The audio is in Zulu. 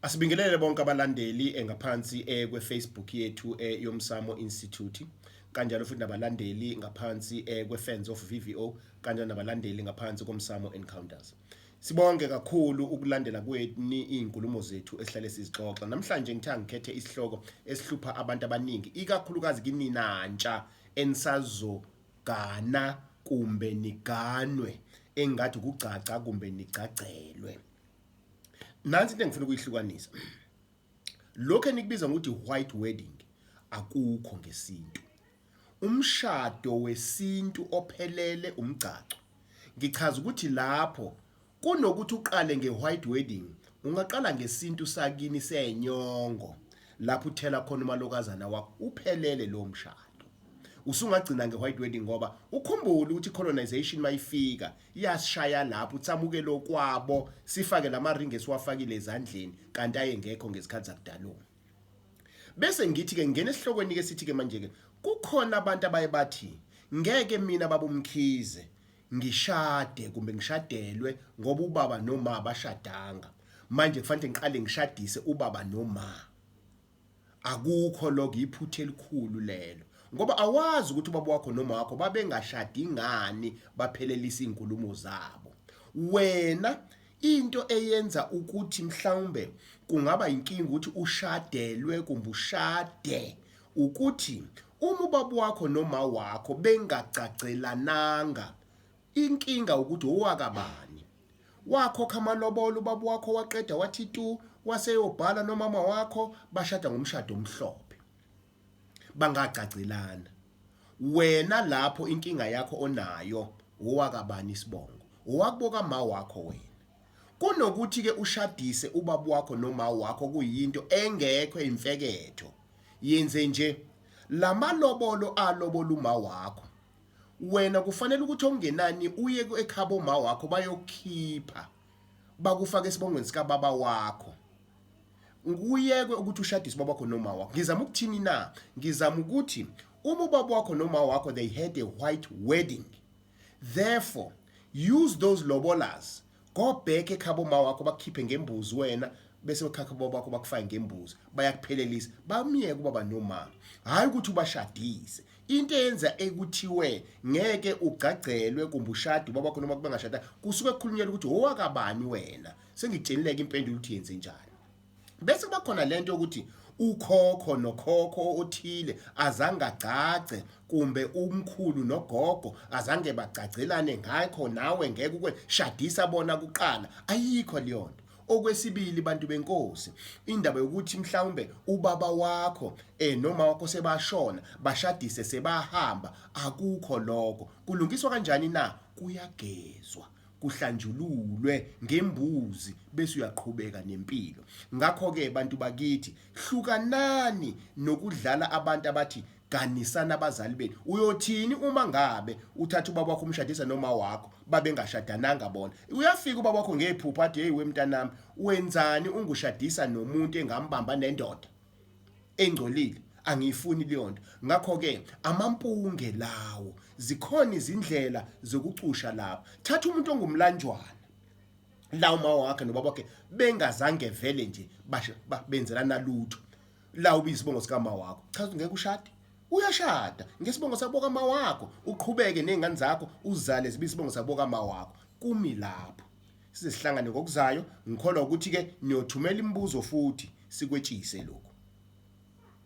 Asibingelele bonke abalandeli ngaphansi kwe-Facebook yethu yoMsamo Institute, kanjalo futhi nabalandeli ngaphansi kwe-Fans of VVO, kanjalo nabalandeli ngaphansi koMsamo Encounters. Sibonge kakhulu ukulandela kweni izinkulumo zethu esihlale sizixoxa. Namhlanje ngithe ngikhethe isihloko esihlupha abantu abaningi, ikakhulukazi kinina ntsha enisazogana kumbe niganwe, engathi ukugcagca kumbe nigcagcelwe. Nansi into engifuna ukuyihlukanisa. Lokho enikubiza ngokuthi white wedding akukho ngesintu. Umshado wesintu ophelele umgcagco. Ngichaza ukuthi lapho kunokuthi uqale nge-white wedding, ungaqala ngesintu sakini senyongo lapho uthela khona umalokazana wakho uphelele lowo mshado. Usungagcina nge-white wedding ngoba ukhumbule ukuthi i-colonization mayifika iyasishaya lapho uthi samukele okwabo sifake lamaringi esiwafakile ezandleni kanti ayengekho ngezikhathi zakudala. Bese ngithi ke ngena esihlokweni ke sithi ke manje ke kukhona abantu abaye bathi ngeke mina baba uMkhize ngishade kumbe ngishadelwe ngoba ubaba noma bashadanga, manje kufanele ngiqale ngishadise ubaba noma. Akukho lokho, iphutha elikhulu lelo, ngoba awazi ukuthi ubaba wakho noma wakho babengashadi ngani baphelelisa izinkulumo zabo. Wena into eyenza ukuthi mhlawumbe kungaba inkinga ukuthi ushadelwe kumbe ushade ukuthi uma ubaba wakho noma wakho bengacacelananga, inkinga ukuthi owakabani. Wakhokha amalobolo ubaba wakho waqeda wathi tu, waseyobhala nomama wakho bashada ngomshado omhlophe, bangacacelana. Wena lapho inkinga yakho onayo owakabani isibongo, owakubo kama wakho wena. Kunokuthi ke ushadise ubaba wakho noma wakho kuyinto engekho imfeketho, yenze nje lamalobolo alobola uma wakho. Wena kufanele ukuthi okungenani uye ekhabo ma wakho bayokhipha bakufake esibongweni sikababa wakho, kuyekwe ukuthi ushadise ubaba wakho noma wakho. Ngizama ukuthini na? Ngizama ukuthi uma ubaba wakho noma wakho they had a white wedding, therefore use those lobolas, go back ekhabo ma wakho bakukhiphe ngembuzi wena, bese bekhakha baba bakho bakufake ngembuzi, bayakuphelelisa, bamyeke ubaba noma. Hayi ukuthi ubashadise. Into eyenza ekuthiwe ngeke ugcagcelwe kumbe ushade ubaba wakho noma kubengashada, kusuke kukhulunyelwa ukuthi owakabani wena. Sengikutshenileke impendulo ukuthi yenze njani. Bese kuba khona lento yokuthi ukhokho nokhokho othile azange agcagce kumbe umkhulu nogogo azange bagcagcelane, ngakho nawe ngeke ukwe shadisa bona kuqala. Ayikho leyo nto. Okwesibili, bantu benkosi, indaba yokuthi mhlawumbe ubaba wakho noma wakho sebashona bashadise sebahamba, akukho lokho. Kulungiswa kanjani na? Kuyagezwa, kuhlanjululwe ngembuzi, bese uyaqhubeka nempilo. Ngakho-ke bantu bakithi, hlukanani nokudlala abantu abathi ganisana abazali benu. Uyothini uma ngabe uthatha ubaba wakho umshadisa noma wakho babengashadananga bona? Uyafika ubaba wakho ngephupho athi, hey wemntanami, wenzani ungushadisa nomuntu engambamba nendoda engcolile? Angiyifuni leyo nto. Ngakho-ke amampunge lawo, zikhona izindlela zokucusha lapho. Thatha umuntu ongumlanjwana la uma wakhe nobaba wakhe bengazange vele nje benzelana lutho, la ubiza isibongo sikama wakho, cha, ngeke ushade. Uyashada ngesibongo sabo kama wakho, uqhubeke nezingane zakho uzale zibe isibongo sabo kama wakho. Kumi lapho, size sihlangane ngokuzayo. Ngikholwa ukuthi ke niyothumela imibuzo futhi sikwetshise lokhu.